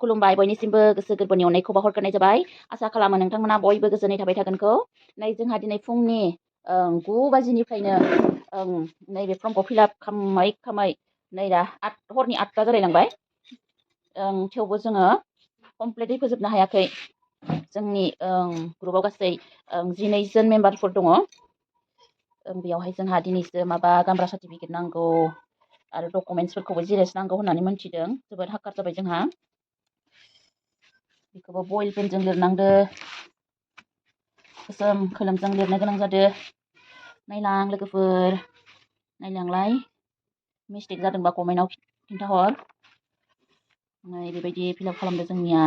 खुलुमबाय बयनिसिमबो गोसो गोरबोनि अननायखौ बावहरग्रोनाय जाबाय। आसा खालामो नोंथांमोना बयबो गोजोनै थाबाय थागोनखौ। नै जोंहा दिनै फुंनि 9 बाजिनिफ्रायनो नैबे फर्मखौ फिलआप खालामै नै दा हरनि 8टा जालायलांबाय। थेवबो जोङो कमप्लिटलि फोजोबनो हायाखै। जोंनि ग्रुपआव गासै 12 जन मेम्बारफोर दङ। बेयावहाय जोंहा दिनैसो माबा गामब्रा सार्टिफिकेट नांगौ आरो डकुमेन्टसफोरखौबो जिरेस नांगौ होननानै मोनथिदों। जोबोद हाक्कार जाबाय जोंहा। बेखौबो बयल पेनजों लिरनांदो, गोसोम खोलोमजों लिरनो गोनां जादो। नायलां लोगोफोर, नायलांलाय मिस्टेक जादोंबा कमेन्टआव खिन्थाहर। नै बेबायदि फिलआप खालामदो जोंनिया।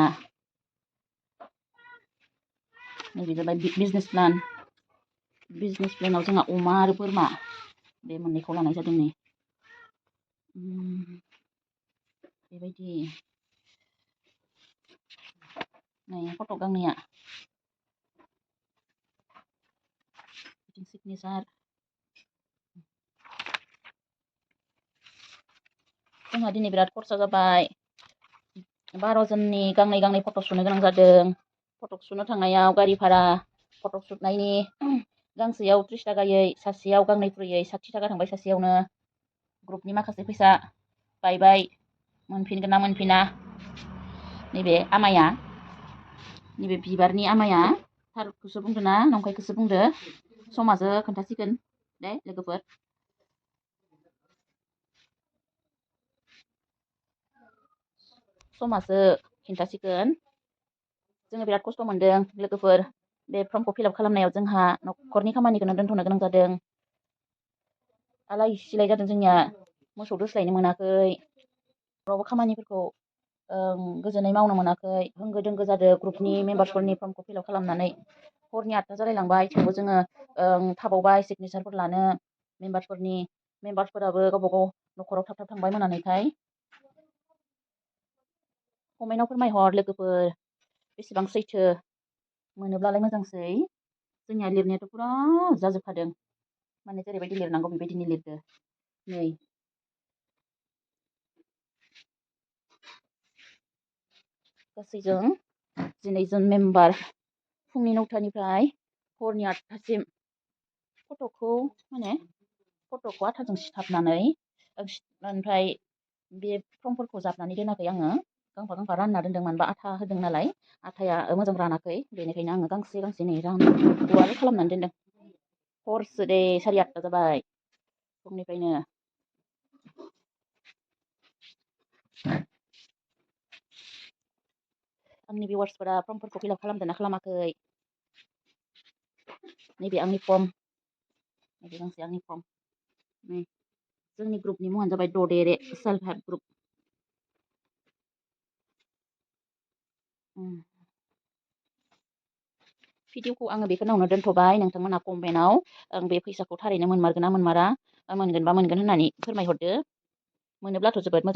नैबे जाबाय बिजनेस प्लान। बिजनेस प्लेनाव जोंहा अमा आरो बोरमा बे मोननैखौ लानाय जादों नै। बेबायदि नै फट' गांनैया सिगनेसार। जोंहा दिनै बिराद खरसा जाबाय। 12 जननि गांनै गांनै फट' सुनो गोनां जादों। फट' सुनो थांनायाव गारि भारा, फट' सुनायनि गांसेयाव 30 थाखायै, सासेयाव गांनैख्रुयै 60 थाखा थांबाय सासेयावनो। ग्रुपनि माखासे फैसा बायबाय, मोनफिनगोन ना मोनफिना। नैबे आमाया, नैबे बिबारनि आमाया थारखौसो बुंदो ना नंखायखौसो बुंदो, समासो खोन्थासिगोन दे लोगोफोर। समासो खिन्थासिगोन। जोङो बिराद खस्थ' मोनदों लोगोफोर। बे फर्मखौ फिलआप खालामनायाव जोंहा न'खरनि खामानिखौनो दोनथ'नो गोनां जादों। आलाय सिलाय जादों जोंनिया। मोसौ दोस्लायनो मोनाखै, रावबो खामानिफोरखौ गोजोनै मावनो मोनाखै। होंगो दोंगो जादों ग्रुपनि मेम्बार्सफोरनि फर्मखौ फिलआप खालामनानै। हरनि 8टा जालायलांबाय, थेवबो जोङो थाबावबाय सिगनेसारफोर लानो मेम्बार्सफोरनि। मेम्बार्सफोराबो गावबा गाव न'खराव थाब थाब थांबाय मोनानायखाय। कमेन्टआव फोरमायहर लोगोफोर बेसेबां सैथो। मोनोब्लालाय मोजांसै। जोंनिया लिरनायाथ' फुरा जाजोबखादों। माने जेरैबायदि लिरनांगौ बेबायदिनो लिरदो। नै गासैजों 12 जन मेम्बार। फुंनि 9टानिफ्राय हरनि 8टासिम फट'खौ आथाजों सिथाबनानै ओमफ्राय बे फर्मफोरखौ जाबनानै दोनाखै आङो। गांफा गांफा रानना दोनदों, मानोबा आथा होदों नालाय आथाया मोजां रानाखै। बेनिखायनो आङो गांसे गांसे नै गुवार खालामनानै दोनदों। हरसो दे 8:30 जाबाय फुंनिफ्रायनो। आंनि भिउवार्सफोरा फर्मफोरखौ फिलआप खालामदों ना खालामाखै? नैबे आंनि फर्म, नैबे गांसे आंनि फर्म। नै जोंनि ग्रुपनि मुङानो जाबाय ददेरे सेल्फ हेल्प ग्रुप। भिडिअखौ आङो बेखिनियावनो दोनथ'बाय। नोंथांमोना कमेन्टआव बे फैसाखौ थारैनो मोनमारगोन ना मोनमारा, मोनगोनबा मोनगोन होननानै फोरमायहरदो। मोनोब्लाथ' जोबोद मोजां।